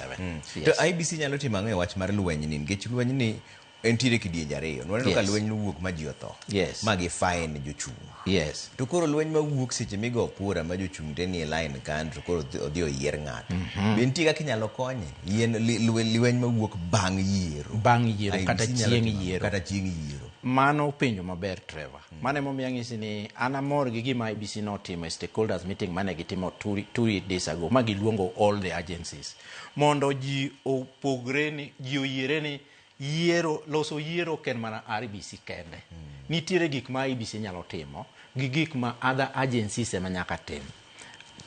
2027. To IEBC nyalo timo ang'o e wach mar lweny ni? Nikech lweny ni entiere kidienje ariyo. Nwaneno ka lweny nowuok ma ji otho. Ma gi fine jochung'. To koro lweny mawuok seche migo kura ma jochung' te nie line kan to koro odhi oyier ng'ato. Be nitie kaka inyalo konye? Yien lweny mawuok bang' yiero. Bang' yiero IEBC kata nyalo chieng' timo ang'o? yiero. Kata chieng' yiero. Mano penjo maber, Trevor. Mano emomiyo ang'isi ni an amor gi gima IEBC notimo e stakeholders meeting mane gitimo 2 days ago, ma giluongo all the agencies mondo ji opogre ni ji oyiere ni yiero, loso yiero ok en mana IEBC kende. Nitiere gik ma IEBC nyalo timo gi gik ma other agencies ema nyaka tim.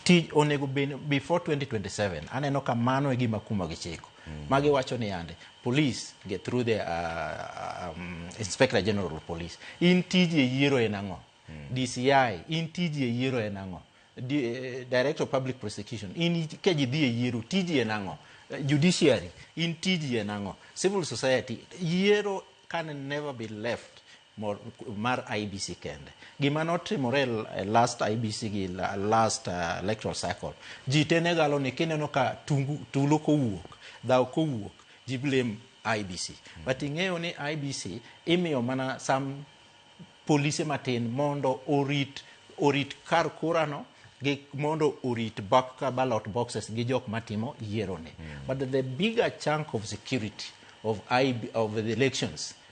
Tij onego bed before 2027. Aneno ka mano e gima kuma gichiko. Magi wacho ni yande police get through the Inspector General of Police, in tiji e yiero en ang'o? DCI, in tiji e yiero en ang'o? Director of Public Prosecution, in ka ji dhi e yiero, tiji en ang'o? Judiciary, in tiji en ang'o? Civil society, yiero can never be left mar IEBC kende. Gima notimore e last IEBC gi last electoral cycle, ji te ne galo ni kineno ka tungu, tulo kowuok, dhaw kowuok, ji blame IEBC. But ing'eyo ni IEBC imiyo mana some polise matin mondo orit kar kura no gi mondo orit back ka ballot boxes gi jok matimo yiero ni. But the bigger chunk of security of the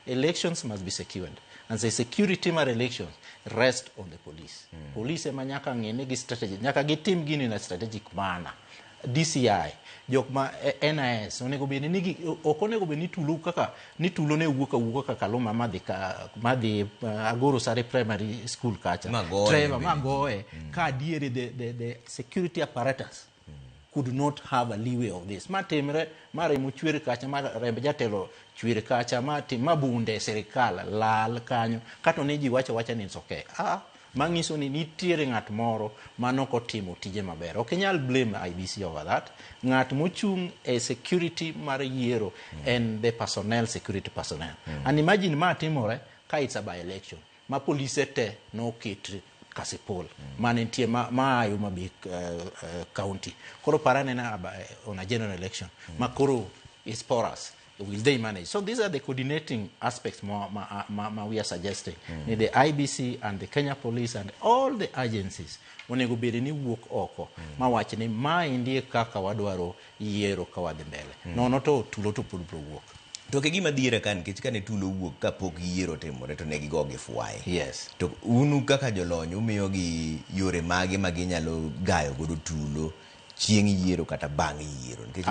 elections must be secured, and the security mar elections rest on the police. Police ema nyaka ng'e ni gi strategy, nyaka gitim gini in a strategic manner. DCI, jok ma NIS onego bed ni ok onego bed ni tulo kaka ni tulo ne wuok awuoka kaka Kaluma madhi ka madhi Agoro Sare Primary School kacha. Magoye Trevor bende. Magoye ka adieri the security apparatus could not have a leeway of this. Ma timre ma remo chwer kacha, ma remb jatelo chwer kacha, ma tim ma bunde sirikal lal kanyo kato ne ji wacho wacha ni it's okay. Ah, manyiso ni nitiere ng'at moro manok otimo tije maber. Ok inyal blame IEBC over that. Ng'at mochung' e security mar yiero en the personnel, security personnel. And imagine ma timore ka it's a by election ma polise te noket Kasipul mane nitie ma ayo Homa Bay county. Koro para anena on a general election ma koro is porous, will they manage? So these are the coordinating aspects ma we are suggesting ni the IEBC and the Kenya Police and all the agencies onego bed ni wuok oko ma wach ni maendi e kaka wadwaro yiero ka wadhi mbele. Nono to tulo to pod biro wuok. To ok e gima dhiera ka, nikech kane tulo owuok kapok yiero otimore to ne gigo gi fwaye. To unu kaka jolony umiyogi yore mage ma ginyalo gayo godo tulo chieng' yiero kata bang' yiero? Nikech